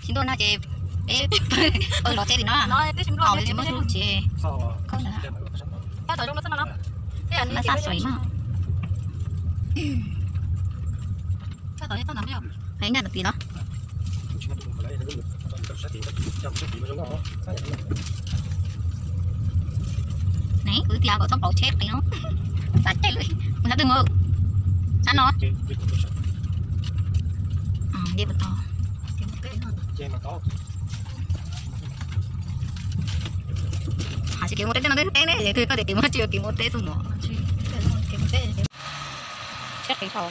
Ntuj no ces peb los teb tim no, tsis muaj tsev, koj ntawd mas xa xuaim mas. Hais nyob tim no. Neb kuv tias kom txhob pauv tsheb qis no. Xav caij lawm, mus xav twg mus? Sab no. Hais tsis kev mus teb no twb teb ne, koj tias kev mus tsis kev mus teb xwb mos. Tsheb qis dhau.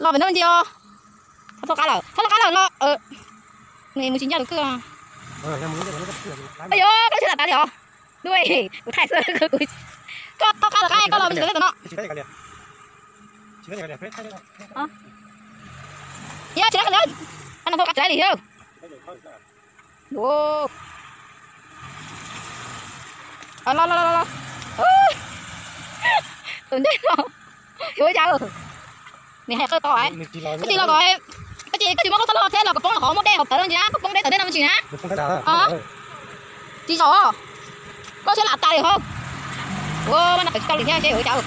Los pem no ntsis os. Txhob qab lawm, txhob qab lawm los. Nws mus tsis ncaj tus kwj. Yog koj tsheb lam tas li os. Dua, kuv thaij xwb, koj txhob qab lawm, qab koj los mus tsis tus no. Yog tsis qab li. Los los los los. Tus ntej no, yuav ua cas? Nws hais qawj tau, koj tsis los kom, koj tsis, koj tsis muab koj txhob loj thiab los kom poob los qhov muaj dej hauv plawv no ntsis na, koj poob deb tawm dej no me ntsis na. Tsis zom, koj tsheb lam tas li hos. Ua mas no tawm tsis tau li thiab seb yuav ua cas.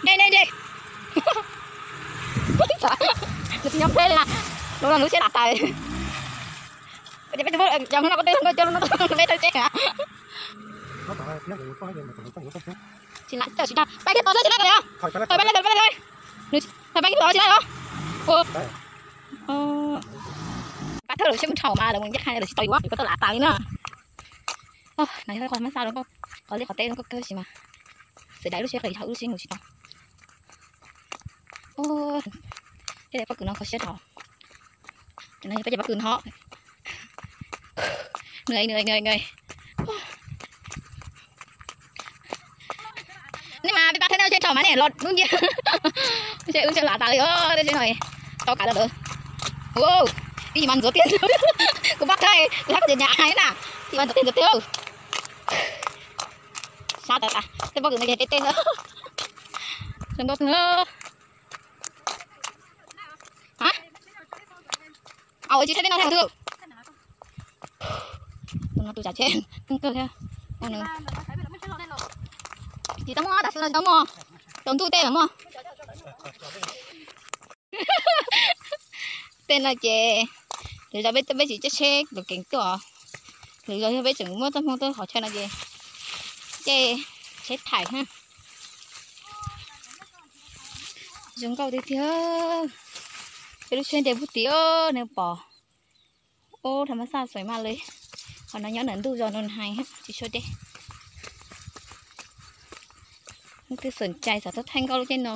Nce nce nce. Nws tsis nyob peb li na, lub no lub tsheb lam tas. Peb tsis pub cov no koj tej no coj lub no peb thawj tsheb na. Tsis lam tawm tsis tau, pab kiag tod xwb tsis lam tawm li. Pab kiag tod tsis lam os. Pab thawj lawm seb muaj dhau mas lawv mus ncaj qha lawv tsis tau yuav, yuav tau lam tas li na. No yog qhov mab xa rau koj, qhov liaj qhov teb rau koj kawg sis mas. Xav dai lub tsheb qis dhau lub tsheb mus tsis tau. Tej pob kws no kho siab dhau. No yog peb cov pob kws no. Nws nws nws nws. Nej mas peb pab thawj nej tsheb thaum mas nej los dub nciab. Seb wb seb lam tas li os, tej tsheb no tau kav lawm. Ua, ib yim mas ntxuav tiag. Kuv pab thawj kuv hab koj ces nyam hais na. Ib yim mas ntxuav tiag ntxuav tiag. Sab tas tas, tej pob kws no ces tej tej xwb. Zoo nkauj kawg. Ua tsis saib tej no thaij twg. Tus no tus tsav tsheb kawg thiab. Tsis tau muaj, tam sim no tsis tau muaj, tsaus ntuj tej mas muaj. Tej no ces lwm zaus peb, peb tsis caij tsheb los kev tuaj, lwm zaus yog peb tseem muab txoj hmoo tuaj qhov chaw no ces caij tsheb thaij na. Zoo nkauj tiag tiag. Peb lub tsheb nres puag tim nej pom. Ub, thaj mab xaj xuaim maj li. Qhov no nyob ntawm ntuj zos Nus Hais tsis tshua deb. Leej twg xom cai xav tuaj thaij nkauj lub caij no,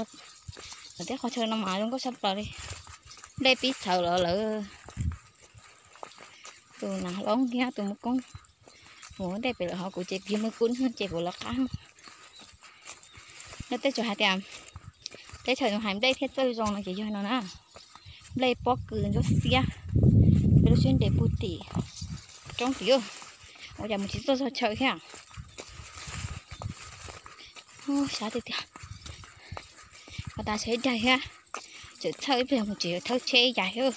lawv tej qhov chaw no mas zoo nkauj tshaj plaws li. Nplej pib txhawv los lawm. Tus nas hlob thiab tus muj koob mus ua ntej pem lawm, ho kuv ces kuv yog muj kub ces kuv los qab. Lawv tej tsuas hais tias teb chaws Nus Hais nplej thiaj txawj zoo no ces yog no na. Nplej pob kws ntsuab xiab, peb lub tsheb nres puag tim roob tim. Ua cas mus tsis txog txog chaw thiab. Sab tiag tiag. Ho tas tsheb daig thiab, tseem txhawj ib pliag mus tsev thawb tsheb ib yam thiab.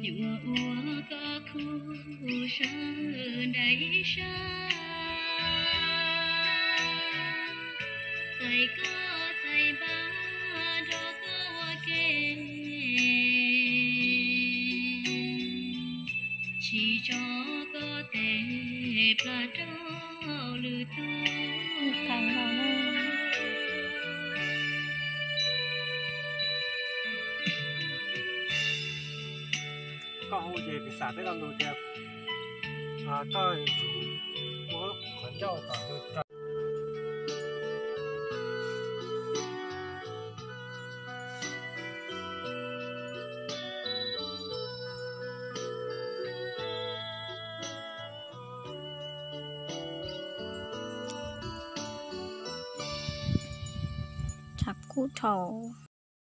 Yuav ua koj khub sawv daim sab, txais koj txais npab nrog koj ua ke, tsis tso koj tes plas rau lwm tus. Koj hu ces kuv xam peb lo lus tias koj yuav tsum muab qhov ncauj tom ntug raws. Tshav kub dhau.